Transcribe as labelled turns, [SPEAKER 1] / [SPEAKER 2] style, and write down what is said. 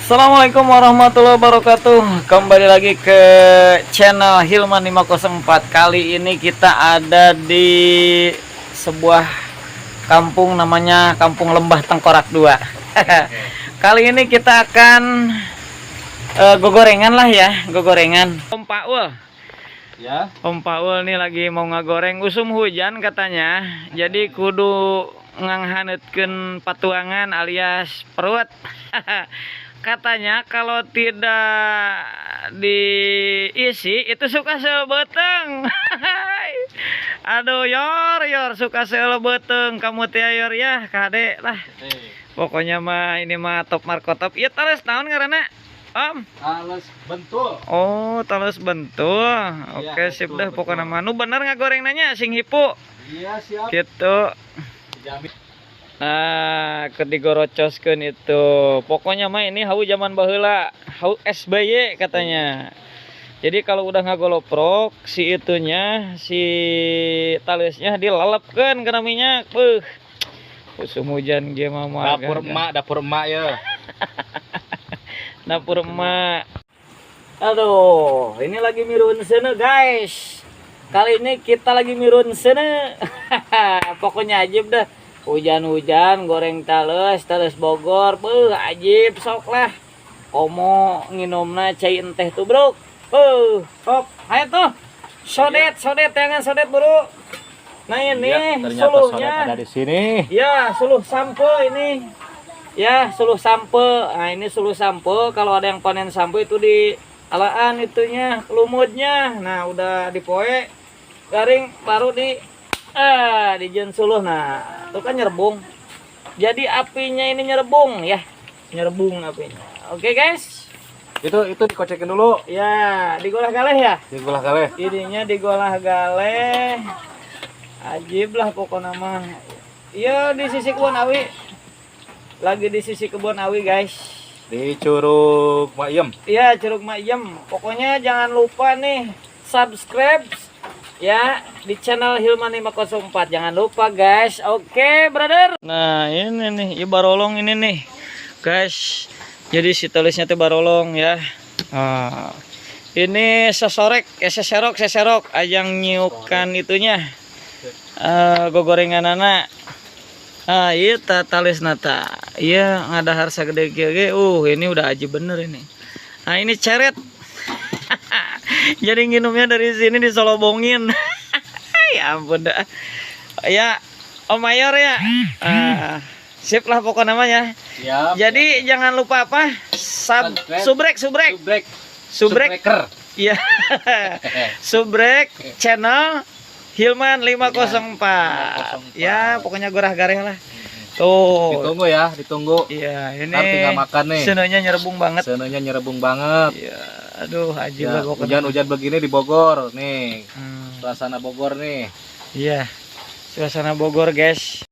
[SPEAKER 1] Assalamualaikum warahmatullahi wabarakatuh. Kembali lagi ke channel Hilman 504. Kali ini kita ada di sebuah kampung namanya Kampung Lembah Tengkorak 2. Kali ini kita akan gogorengan lah ya, gogorengan. Om Paul.
[SPEAKER 2] Ya.
[SPEAKER 1] Om Paul nih lagi mau ngagoreng, usum hujan katanya. Jadi kudu nganghaneutkeun patuangan alias perut. Katanya kalau tidak diisi itu suka seueul beuteung. Aduh, Yor, Yor, suka seueul beuteung kamu teh, Yor, ya, kade lah. Pokoknya mah ini mah top markotop. Ieu tales naon ngaranna, Om?
[SPEAKER 2] Tales bentul.
[SPEAKER 1] Oh, tales bentul.
[SPEAKER 2] Iya,
[SPEAKER 1] Oke, sip
[SPEAKER 2] betul,
[SPEAKER 1] dah pokoknya
[SPEAKER 2] betul.
[SPEAKER 1] Mah. Nu bener ngagoreng nanya sing hipu.
[SPEAKER 2] Iya, siap.
[SPEAKER 1] Gitu.
[SPEAKER 2] Dijamin.
[SPEAKER 1] Nah, keur digorocoskeun itu. Pokoknya mah ini hawu zaman baheula, hawu SBY katanya. Jadi kalau udah ngagoloprok si itunya, si talesnya dilelepkeun kana minyak. Beuh. Usum hujan ge mah moal
[SPEAKER 2] Dapur
[SPEAKER 1] gagah.
[SPEAKER 2] Emak, dapur emak ya.
[SPEAKER 1] Dapur emak. Aduh, ini lagi miruun seuneu, guys. Kali ini kita lagi miruun seuneu. Pokoknya ajib dah. Hujan-hujan goreng tales, tales Bogor, beuh, ajib sok lah. Komo nginumna cai enteh tubruk. Beuh, sok. Ayo tuh. Sodet, sodet, jangan sodet, bro. Nah, ini
[SPEAKER 2] Ya, ternyata
[SPEAKER 1] suluhnya.
[SPEAKER 2] Sodet ada di sini.
[SPEAKER 1] Ya, suluh sampe ini. Ya, suluh sampe. Nah, ini suluh sampe. Kalau ada yang panen sampe itu di alaan itunya, lumutnya. Nah, udah dipoe garing baru di dijieun suluh. Nah, itu kan nyerbung. Jadi apinya ini nyerbung ya. Nyerbung apinya. Oke, guys.
[SPEAKER 2] Itu dikocekin dulu.
[SPEAKER 1] Ya, digolah galeh ya.
[SPEAKER 2] Digolah galeh.
[SPEAKER 1] Ininya digolah galeh. Ajib lah pokoknya mah. Iya, di sisi kebun awi. Lagi di sisi kebun awi, guys.
[SPEAKER 2] Di Curug Maiem.
[SPEAKER 1] Iya, Curug Maiem. Pokoknya jangan lupa nih subscribe ya di channel Hilman 504. Jangan lupa, guys. Oke, brother. Nah, ini nih, iya, barolong ini nih. Guys. Jadi si talesnya tuh barolong ya. Nah, ini sesorek, eh, seserok, seserok ajang nyiukan itunya. Eh, gogorengan anak. Ah, iya ta tales nata. Iya, ngadahar sagede kieu ge. Ini udah ajib bener ini. Nah, ini ceret. Jadi nginumnya dari sini disolobongin. Ya ampun dah. Ya, Om Mayor ya. Ah, sip lah pokoknya namanya.
[SPEAKER 2] Siap.
[SPEAKER 1] Jadi jangan lupa apa? Sub
[SPEAKER 2] Subscribe.
[SPEAKER 1] Subrek, subrek.
[SPEAKER 2] Subrek.
[SPEAKER 1] Subrek.
[SPEAKER 2] Subreker.
[SPEAKER 1] Iya. Subrek channel Hilman 504. Ya, pokoknya gorah gareh lah. Tuh.
[SPEAKER 2] Ditunggu ya, ditunggu.
[SPEAKER 1] Iya, ini
[SPEAKER 2] Ntar tinggal makan nih.
[SPEAKER 1] Seuneunya nyerbung banget.
[SPEAKER 2] Seuneunya nyerebung banget.
[SPEAKER 1] Iya, aduh, ajib
[SPEAKER 2] Ya,
[SPEAKER 1] lah pokoknya.
[SPEAKER 2] Hujan-hujan begini di Bogor nih.
[SPEAKER 1] Hmm,
[SPEAKER 2] Suasana Bogor nih.
[SPEAKER 1] Iya. Suasana Bogor, guys.